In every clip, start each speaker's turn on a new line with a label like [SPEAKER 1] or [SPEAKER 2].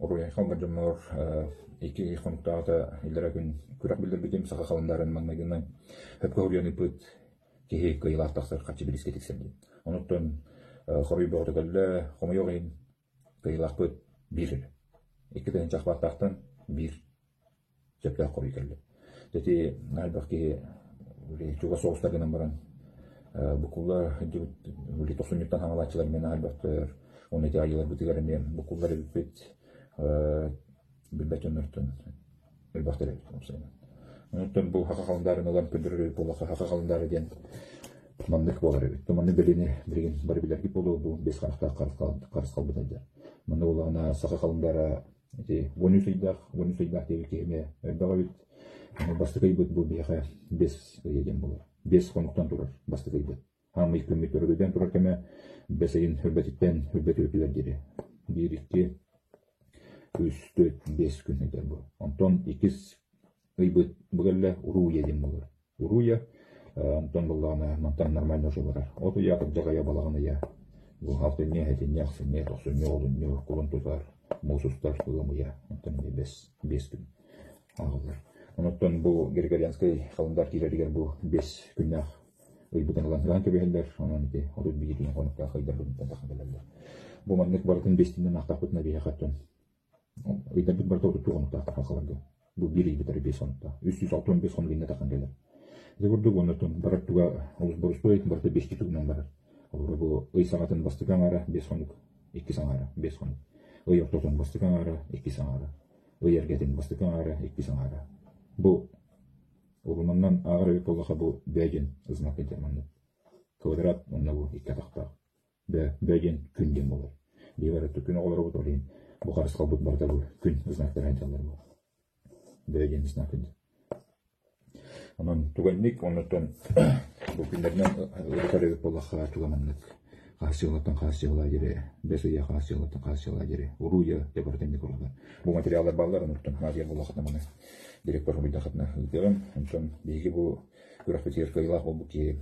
[SPEAKER 1] Уруй-айхал бар дьоммор 2 хонуктааҕыта иллэрээ күн күрэх биллэрбитим саха халандаарын маҥнайгынан сөпкө хоруйан ыыппыт киһи кыайыылаах тахсар харчы бириискэ тиксэр диэн. Онуттан хоруй бөҕөтө кэллэ, хомойуох иһин кыайыылаахпыт биир эрэ. 2000 ахбааттаахтан биир сөптөөх хоруй кэллэ. Ити элбэх киһи чугас соҕустар гынан баран букулла били тохсунньуттан хаҥалааччылар эмиэ наһаа элбэхтэр. Уонна ити айыыларбытыгар эмиэ букуллар эбиппит билбэт дьоннортон элбэхтэр эбит уопсайынан. Онтон бу саха халандаарын ылан көрдөрөр эбит буоллахха саха халандаара диэн маннык буолар эбит. Маннык бэлиэни билигин бары билэргит буолуо бу биэс харахтаах харысхалбыт сылдьар. Манна буоллаҕына саха халандаара Ити 13 ыйдаах, 13 ыйдаах диэбит киһи эмиэ элбэх эбит. Бастакы ыйбыт бу биһиэхэ бэс ыйа диэн буолар. Бэс хонуктан турар бастакы ыйбыт. Хаамый күммүт өрөгөйдөөн турар кэмэ бэс ыйын үрбэтиттэн үрбэт үрдүгэр диэри. Биир, икки, үс, төрт, биэс күн ыйдар бу. Онтон иккис ыйбыт бу кэллэ уруу ыйа диэн буолар. Уруу ыйа, онтон буоллаҕына мантан нормально уже барар. От ыйа, атырдьах ыйа, балаҕан ыйа. Бу алтынньы, этинньи, ахсынньы, тохсунньу, олунньу, кулун тутар, муус устар, ыам ыйа. Онтон эмиэ бэс, биэс күн ааҕыллар. Онуттан бу Григорианскай халандар киирэригэр бу биэс күннээх ыйбытын ылан ылан кэбиһэллэр. Онон ити 31 күн хонуктаах ыйдарбытыттан тахсан кэлэллэр. Бу маннык барытын биэстинэн аахтахпытына биһиэхэ оттон Ыйдарбыт барыта 32 хонуктаах халарга. Бу биир ыйбыт эрэ 5 хонуктаах. 365 хонук иннэ тахсан кэлэр. Ити курдук оннуттан барар туга олус борустуой, барыта биэстии тугунан барар. Олору бу ый саҥатын бастакы аҥаара 5 хонук, иккис аҥаара 5 хонук. Ый ортотун бастакы аҥаара, иккис аҥаара. Ый эргэтин бастакы аҥаара, иккис аҥаара. Бу урунаннан ааҕар эбит буоллахха бу б диэн знак диэн маннык. Квадрат уонна бу икки атахтаах. Б, Б диэн күн диэн буолар. Биһиги барыта күн оҕолоробут, ол иһин бу харысхалбыт барыта бу күн знактара сылдьаллар бу. Б диэн знак диэн. Онон туганник оннуттан бу күннэринэн ырытар эбит буоллахха туга маннык хаас дьыалаттан хаас дьыала диэри, бэс ыйа хаас дьыалаттан хаас дьыала диэри, уруу ыйа дьэ барыта инник уруллар. Бу материаллар бааллар, онуттан наадыйар буоллаххытына маны директор хоруйдаххытына ыытыаҕым. Онтон биһиги бу күрэхпитигэр кыайыылаах буолбут киһи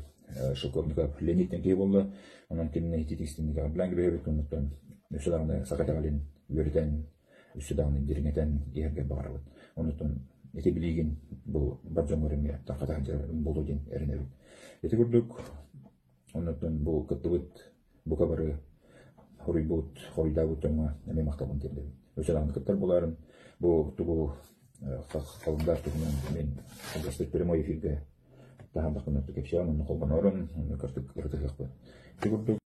[SPEAKER 1] Шелковников Леонид диэн киһи буолла. Онон кинини итиитик-истиҥник эҕэрдэлээн кэбиһэбит. Оннуттан өссө даҕаны саха итэҕэлин үөрэтэн, өссө даҕаны дириҥэтэн иһэргэ баҕарабыт. Оннуттан ити билиигин бу бар дьоҥҥор эмиэ тарҕата сылдьар буолуо диэн эрэнэбит. Ити курдук оннуттан бу кыттыбыт бука бары хоруйбут, хоруйдаабыт дьоҥҥо эмиэ махталбын тиэрдэбин. Өссө даҕаны кыттар буолаарым. Бу тугу халындар туһунан мин кылгастык прямой эфиргэ таһаардахпына кэпсээн онно холбонорун, онно кырдык ырытыһыахпыт. Ити курдук.